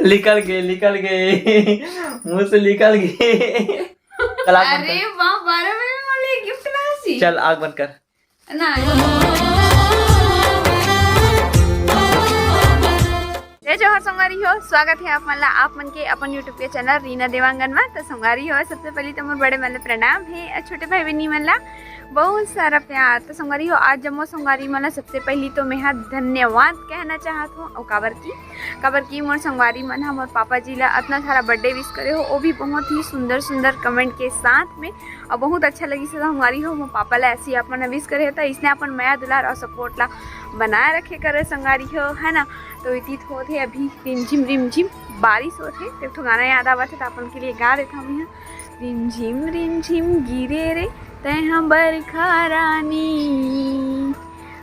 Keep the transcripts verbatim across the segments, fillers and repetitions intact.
निकल गए, निकल गए। मुंह से निकल गए। चल, आग बंद अरे कर। वाह, बारह बजे में वाले गिफ्ट ना सी। चल, आग बंद कर। ना। जय जोहार संगवारी हो, स्वागत है आप मन ला, आप मन के अपन YouTube के चैनल रीना देवांगन में। तो संगवारी हो, सबसे पहले तो मोर बड़े मन ला प्रणाम है, और छोटे भाई बहनी मन ला बहुत सारा प्यार। तो संगवारी हो, आज जम्मो संगवारी मन ला सबसे पहली तो मैं हा धन्यवाद कहना चाहत हूँ। और काबर की, काबर की मोर संगवारी मन हा मोर पापा जी ला अतना सारा बर्थडे विश करे हो, वो भी बहुत ही सुंदर सुंदर कमेंट के साथ में। और बहुत अच्छा लगी से संगवारी हो, मोर पापा ला ऐसी अपन विश करे हो, तो इसने अपन मया दुलार और सपोर्ट ला बनाए रखे करे संगवारी हो, है ना। तो इतित होत है अभी रिमझिम रिमझिम बारिश होत है। एक ठो गाना याद आवत है, तो अपन के लिए गा देता हूँ मैं। रिमझिम रिमझिम गिरे रे तैं हा बरखा रानी,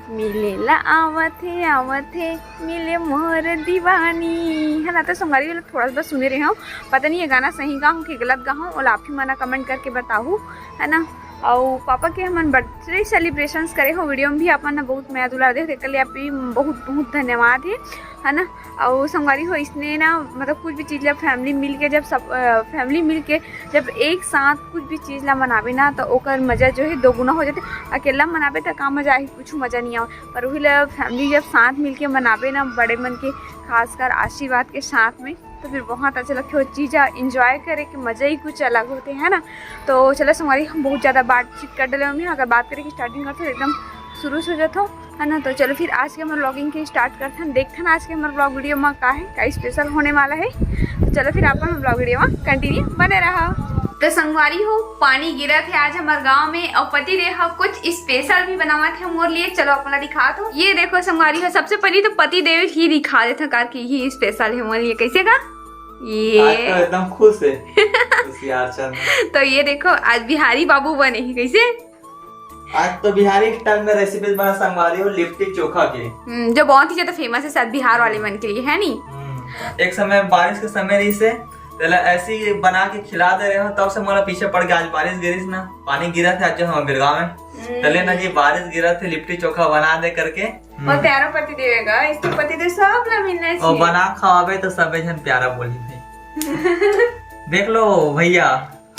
मिले ला आवत हे, आवत हे, मिले मोर दीवानी। है ना, तो संगवारी वाला थोड़ा सा सुने रहे हो, पता नहीं ये गाना सही गा हूँ कि गलत गा हूँ, ओला आप ही मना कमेंट करके बताहू, है ना। और पापा के हमन बर्थडे सेलिब्रेशंस करे हो, वीडियो में भी अपन ने बहुत मया दुलार दे, तेकर लिए आप भी बहुत बहुत धन्यवाद है, है ना। और संगवारी हो, इसने ना, मतलब, कुछ भी चीज़ ला फैमिली मिल के जब सब, अ, फैमिली मिल के जब एक साथ कुछ भी चीज़ ला मनाबे ना, तो ओकर मज़ा जो है दोगुना हो जाथे। अकेला मनाबे तो का मज़ा आही, कुछ मज़ा नहीं आवे, पर वही ला फैमिली जब साथ मिल के मनाबे ना, बड़े मन के खासकर आशीर्वाद के साथ में, तो फिर बहुत अच्छा लगथे। वो चीज़ इंजॉय करे के मज़ा ही कुछ अलग होथे, है ना। तो चलो संगवारी, हम बहुत ज़्यादा बातचीत कर डले में, अगर बात करें कि स्टार्टिंग करते एकदम शुरू से हो जाता है ना। तो चलो फिर आज के हमर व्लॉगिंग के स्टार्ट करथन, देखथन आज के हमर व्लॉग वीडियो में का है, का स्पेशल होने वाला है। तो चलो फिर आप हम व्लॉग वीडियो में कंटिन्यू बने रहा। तो संगवारी हो, पानी गिरत है आज हमर गांव में, और पति देव हा कुछ स्पेशल भी बनावत है मोर लिए। चलो आप ला दिखात हूँ। ये देखो संगवारी हो, सबसे पहले तो पति देव ही दिखा देथन, कार की ही स्पेशल है मोर लिए। कैसे का? ये आज तो एकदम खुश है। खुशियार चंद। तो ये देखो, आज बिहारी बाबू बने ही। कैसे? आज तो बिहारी स्टाइल में रेसिपीज बना संगवारी हो, लिट्टी चोखा के। हम्म, जो बहुत ही ज्यादा फेमस है शायद बिहार वाले मन के लिए, है नी? हम्म, एक समय बारिश के समय रही से, तेला ऐसे ही बना के खिला दे रहे हो, तब से मोला पीछे पड़ के आज बारिश गिरिस ना, पानी गिरा था आज जो हम बिरगांव में। हम्म। तले ना जी बारिश गिरा थे, लिट्टी चोखा बना दे करके। हम्म। और प्यारा पति देवेगा, इसके पति देव सब ला मिलना और चाहिए। बना खवाबे तो सबे जन प्यारा बोली भाई। देख लो भैया,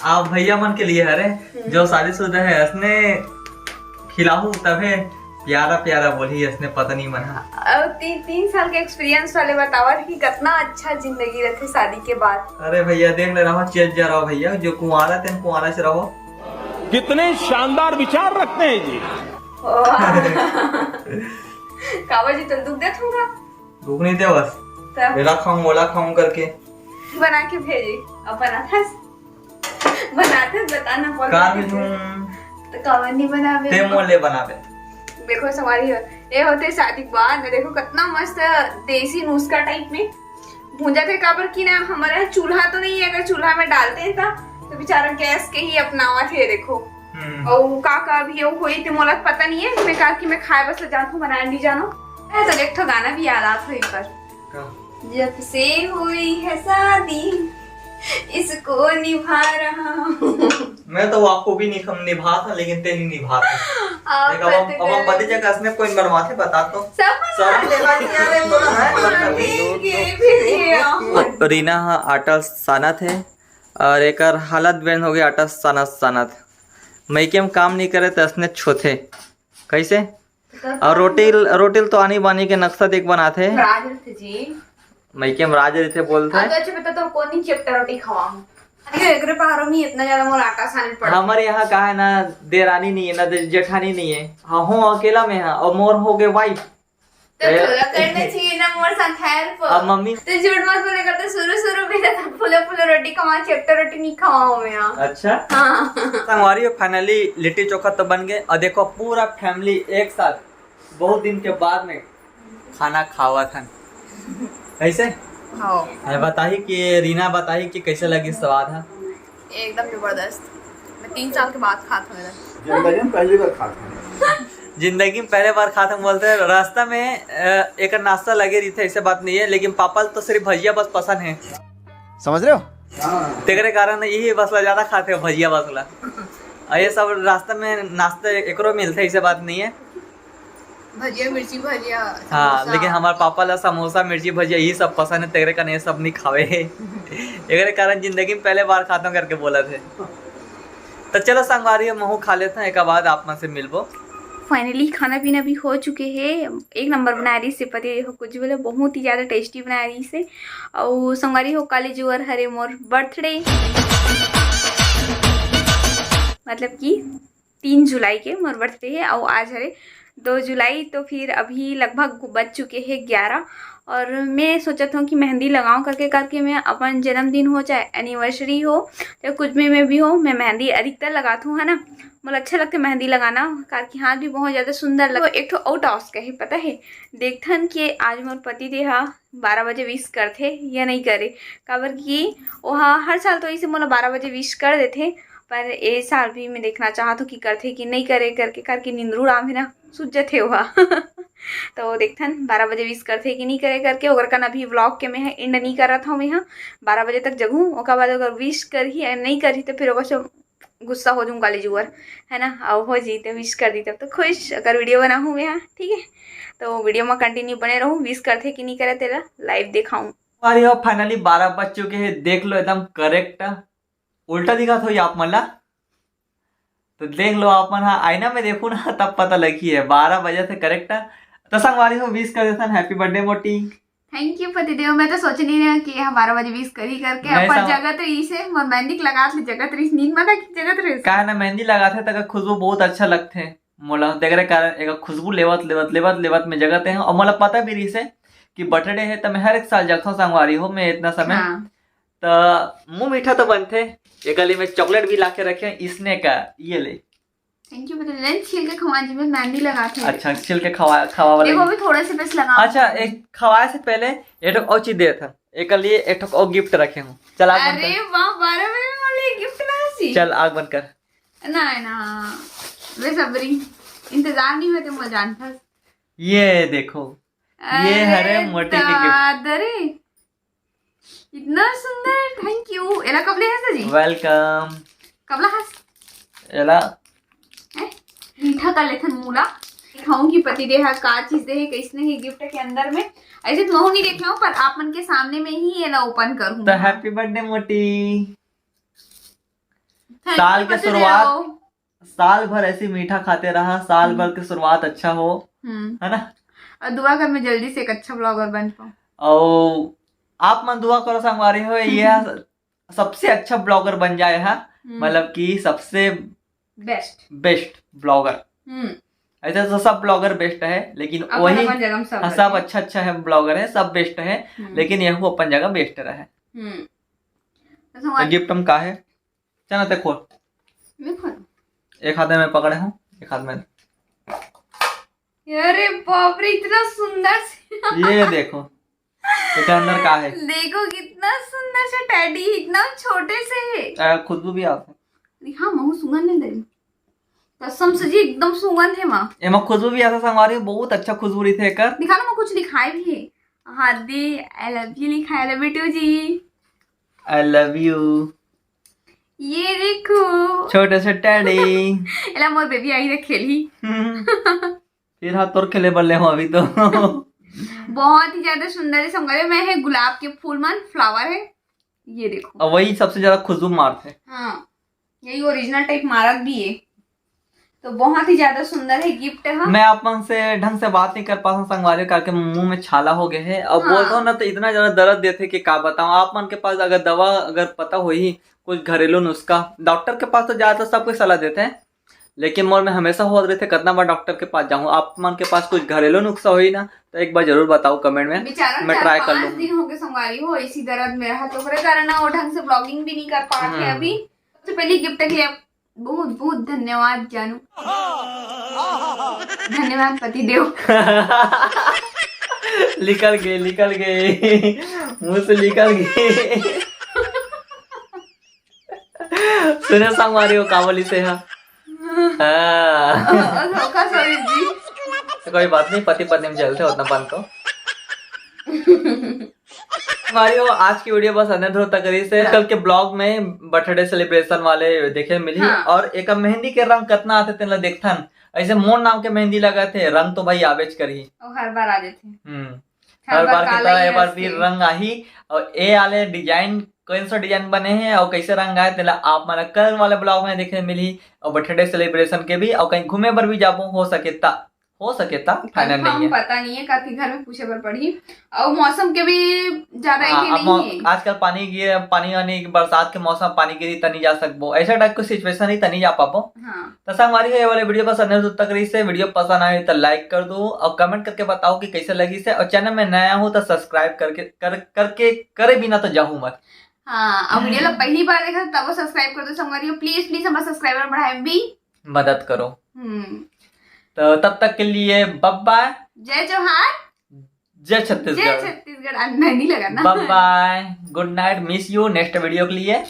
आप भैया मन के लिए हरे, हम्म। जो शादीशुदा है, असने खिलाहू तभे प्यारा प्यारा बोली, असने पत्नी मन हा। और तीन, तीन साल के एक्सपीरियंस वाले बतावत कि कितना अच्छा जिंदगी रहथे शादी के बाद। अरे भैया, देख ले रहो, चेत जा रहो भैया, जो कुंवारा तेन कुंवारा से रहो। कितने शानदार विचार रखते हैं जी। वाह। काबा जी तो दुख देत होगा। दुख नहीं दे बस। तब? एला खाऊं, ओला खाऊं करके। बना के भेजी, अब बनाथस। बनाथस, बताना पड़ कार रहा है। में तुम तो काबर नहीं बनावे? ते मोले बनावे। देखो संगवारी हो, ये होते शादी के बाद में, देखो कितना मस्त देसी नुस्खा टाइप में भूंजा थे। काबर की ना, हमारा चूल्हा तो नहीं है, अगर चूल्हा में डालते हैं ता, तो बेचारा गैस के ही अपनावा थे। देखो, हम्म। और का का भी वो हुई थे, मोला पता नहीं है। मैं कहा कि मैं खाए बस जान हूँ, बनाए नहीं जानो। ए, तो एक ठो गाना भी याद आता है पर। का? जब से हुई है शादी, इसको निभा रहा हूँ। मैं तो आपको भी निभा था, लेकिन तेरी निभा था। आप देख, अब हम, अब हम पति जगह असने कोई बनवा थे, बता तो। सब शर्म लेना नहीं आ रहा है, बोला है, बोला है। ये भी दिया। रीना हा आटा सानत है और एकर हालत बेन हो गई आटा सानत सानत। मइके में काम नहीं करे त असने छोथे। कैसे? और रोटी, रोटी ल तो आनी बानी के नक्शा देख बनाथे। राज रथे जी। मइके में राज रथे बोलथे। अब तो अच्छा बता, तो कौन नहीं चपटा रोटी खवाऊं? अरे एकरे पहाड़ों में इतना ज्यादा मोर आटा साने पड़ता। हमारे यहाँ का है ना, देरानी नहीं है ना, दे-, जेठानी नहीं है। हाँ, हूँ अकेला में हाँ, और मोर हो गए वाइफ। तो ए- थोड़ा करना चाहिए ना मोर साथ हेल्प। अब मम्मी तो झूठ मत बोले कर, तो शुरू शुरू में ना फुले फुले रोटी खवा, चपटा रोटी नहीं खवाऊं मैं यहाँ। अच्छा। हाँ। संगवारी हो, फाइनली लिट्टी चोखा तो बन गए और देखो पूरा फैमिली एक साथ बहुत दिन के बाद में खाना खावत हन। कैसे? हाँ। मैं बताही कि रीना बताही कि कैसे लगी स्वाद है। एकदम जबरदस्त। मैं तीन साल के बाद खात हूँ इधर। जिंदगी में पहली बार खात हूँ। जिंदगी में पहले बार खात हूँ बोलते हैं। रास्ता में, अ, एक नाश्ता लगे रही थे, ऐसे बात नहीं है, लेकिन पापा तो सिर्फ भजिया बस पसंद है। समझ रहे हो? तेरे कारण यही बसला ज्यादा खाते हो, भजिया बसला। और ये सब रास्ता में नाश्ता एकरो मिलते, ऐसे बात नहीं है। भजिया, मिर्ची भजिया, हाँ, समोसा। लेकिन हमार पापा ला समोसा, मिर्ची भजिया, यही सब पसंद है, तेरे का नहीं, सब नहीं खावे। एकरे कारण जिंदगी में पहले बार खाता हूँ करके बोला थे। तो चलो संगवारी हो, महू खा लेते हैं, एक बाद आप मन से मिलबो। फाइनली खाना पीना भी हो चुके हे। एक नंबर बना रही से पति देखो, कुछ बोले, बहुत ही ज्यादा टेस्टी बना रही से। और संगवारी हो, काली जुअर हरे मोर बर्थडे, मतलब कि तीन जुलाई के मोर बर्थडे हे, और आज हरे दो जुलाई। तो फिर अभी लगभग बज चुके हैं ग्यारह, और मैं सोचत हूँ कि मेहंदी लगाऊं करके, करके मैं अपन जन्मदिन हो चाहे एनिवर्सरी हो चाहे कुछ भी में भी हो, मैं मेहंदी अधिकतर लगात हूँ, है ना। मोला अच्छा लगता है मेहंदी लगाना, कार की हाथ भी बहुत ज्यादा सुंदर लगता है। एक ठो और टास्क है, पता है, देखथन कि आज मोर पति देहा बारह बजे विश करथे या नहीं करे, काबर कि ओहा हर साल तो इसे मोला बारह बजे विश कर देथे, पर ए साल भी मैं देखना चाहत हूँ कि करथे कि नहीं करे करके, कार की निंदरू राम है ना, सुत जथे ओहा। तो देखथन बारह बजे विश करथे कि नहीं करे करके। ओकर कन अभी व्लॉग के मैं एंड नहीं करत हूँ, मैं बारह बजे तक जगहूँ, ओकर बाद अगर विश करही या नहीं करही तो फिर ओकर से गुस्सा हो जाऊँ, काली जुअर, है ना। अब हो जी तो विश कर दी तब तो खुश, अगर वीडियो बनाहूँ मैं, ठीक है। तो वीडियो में कंटिन्यू बने रहूँ, विश करथे कि नहीं करे तेला लाइव देखाऊँ। अरे हो, फाइनली बारह बज चुके हैं, देख लो एकदम करेक्ट। उल्टा दिखा थोड़ी आप मन ला, तो देख लो आप मन हा आईना में देखो ना, तब पता लगी है बारह बजे थे करेक्ट। तो संगवारी हो, विश कर देथन, हैप्पी बर्थडे मोटी। थैंक यू पतिदेव, मैं तो सोच नहीं रहा कि यहाँ बारह बजे विश करी करके। अपन जगत रही से मोर मेहंदी के लगात ले जगत रही, नींद में था कि जगत रही। काहे ना, मेहंदी लगात है तक खुशबू बहुत अच्छा लगते हैं मोला, तेकरे कारण एक खुशबू लेवत लेवत लेवत लेवत में जगत है। और मोला पता भी रही से कि बर्थडे है, तो मैं हर एक साल जगता हूँ संगवारी हो, मैं इतना समय। हाँ। तो मुंह मीठा तो बनथे, एक गली में चॉकलेट भी लाके रखे हैं, इसने का ये ले। थैंक यू पतिदेव, छील के खवा जी, मैं मेहंदी लगात हूँ। अच्छा, छील के खवा, खवा वाला देखो, ये। अभी थोड़ा सा बस लगा। अच्छा, एक खवाए से पहले एक ठो और चीज दे था, एक लिए एक ठो और गिफ्ट रखे हूँ। चल, आग बंद अरे कर। वाह, बारह बजे वाले गिफ्ट ना सी। चल, आग बंद कर। ना, ना, बेसब्री, इंतजार नहीं होते, मैं जानता। ये देखो, ये अरे हरे मोटी के गिफ्ट। दादा रे, इतना सुंदर, थैंक यू। एला कब ले हस जी? वेलकम। कब ला हस? एला हैं? मीठा कर लेथन मुंह ला। दिखाऊंगी पति देहा का चीज दे है, कैसने है गिफ्ट के अंदर में। ऐसे तो महू नहीं देख लो, पर आप मन के सामने में ही एला ओपन करूंगा। तो हैप्पी बर्थडे मोटी। थैंक साल यू के पति शुरुआत देव। साल भर ऐसी मीठा खाते रहा, साल हम्म। भर की शुरुआत अच्छा हो, हम्म। है ना? और दुआ कर मैं जल्दी से एक अच्छा ब्लॉगर बन पाऊँ। और आप मन दुआ करो संगवारी हो, ये सबसे अच्छा ब्लॉगर बन जाए हा, हम्म। मतलब कि सबसे बेस्ट। Best blogger. हम्म। ऐसे तो सब ब्लॉगर बेस्ट है, लेकिन अपन वही अपन जगह में सब हाँ, सब बेस्ट है। अच्छा अच्छा है, ब्लॉगर है, सब बेस्ट है, हम्म। लेकिन यहू अपन जगह बेस्ट रहे। हम्म। तो तो संगवारी गिफ्ट हम का है? चल ना, ते खोल। मैं खोलूं? एक हाथ में पकड़े हूँ, एक हाथ में। अरे बाप रे, इतना सुंदर से। ये देखो, इसके अंदर का है? देखो कितना सुंदर सा टेडी, इतना छोटे से है। आ, खुशबू भी आता है। हाँ, महू सुगंध नहीं दे रही। कसम से जी, एकदम सुगंध है माँ। एमा खुशबू भी आता संगवारी, बहुत अच्छा खुशबू रही थे एकर। दिखा ना, मैं कुछ लिखाए भी है। हादी, I love you लिखा है, I love you too ji. I love you। ये देखो। छोटे से टेडी। एला मोर बेबी आई रे खेली। हम्म। फिर हाँ, तोर खेले बर ले हो अभी तो। बहुत ही ज्यादा सुंदर है संगवारी। मैं है गुलाब के फूल मन, फ्लावर है। ये देखो। और वही सबसे ज्यादा खुशबू मारते हैं। हाँ, यही ओरिजिनल टाइप मारत भी है। तो बहुत ही ज्यादा सुंदर है गिफ्ट। हाँ, मैं आप मन से ढंग से बात नहीं कर पाता संगवारी, करके मुंह में छाला हो गए है। और हाँ। बोलता हूँ ना तो इतना ज्यादा दर्द देते कि का बताऊँ। आप मन के पास अगर दवा, अगर पता हो ही कुछ घरेलू नुस्खा, डॉक्टर के पास तो ज्यादातर सब कुछ सलाह देते हैं, लेकिन मोर में हमेशा होत रहिथे, कितना बार डॉक्टर के पास जाऊँ। आप मन के पास कुछ घरेलू नुस्खा होही ना, तो एक बार जरूर बताओ कमेंट में, बेचारा मैं चार ट्राई कर पाँच लूँ। दिन हो गए संगवारी हो, इसी दर्द में रहा, तो ओकरे कारण ना वो ढंग से ब्लॉगिंग भी नहीं कर पाते हैं हम्म। अभी। सबसे पहले गिफ्ट के लिए बहुत बहुत धन्यवाद जानू। धन्यवाद पति देव। निकल गए, निकल गए, मुंह से निकल गए। सुने संगवारी हो का बोली से हा। हाँ। धोखा सॉरी जी। कोई बात नहीं, पति पत्नी में चलते उतना बन तो। संगवारी हो, आज की वीडियो बस अने धुर तक रही से। हाँ। कल के ब्लॉग में बर्थडे सेलिब्रेशन वाले देखे मिली हाँ। और एक मेहंदी के रंग कितना आते तेला देखथन। ऐसे मोर नाम के मेहंदी लगत हे, रंग तो भाई आबेच करही। और हर बार आ जाथे। हम्म हर हर बार बार की काला तरह ही एक बार हंसथे। फिर रंग आही। और ए आले डिजाइन, कौन सा डिजाइन बने हे और कैसे रंग आए, तेला आप मन कल वाले ब्लॉग में देखे मिलही। और बर्थडे सेलिब्रेशन के भी, और कहीं घूमे बर भी जाबो, हो सके ता, हो सके ता, फाइनल नहीं कंफर्म है। पता नहीं है, काफी घर में पूछे बर पड़ही। और मौसम के भी ज्यादा हाँ, ये अब नहीं मौ- है। आजकल पानी गिर, पानी वानी, बरसात के मौसम, पानी गिरी, तनी जा सकबो, ऐसा टाइप की सिचुएशन ही, तनी जा पाबो। हाँ, तो संगवारी हो, ये वाले वीडियो पसंद है तो तक रही से, वीडियो पसंद आए तो लाइक कर दो और कमेंट करके बताओ कि कैसे लगी से, और चैनल में नया हो तो सब्सक्राइब करके कर करके करे बिना तो जाहू मत। हाँ, अब वीडियो ला पहली बार देखा तब सब्सक्राइब कर दो संगवारी हो, प्लीज प्लीज हमारा सब्सक्राइबर बढ़ाए भी। मदद करो। हम्म। तो तब तक के लिए बाय बाय, जय जोहार। जय जय छत्तीसगढ़। छत्तीसगढ़। अंदर नहीं लगा ना। Bye bye, good night, miss you, next video के लिए।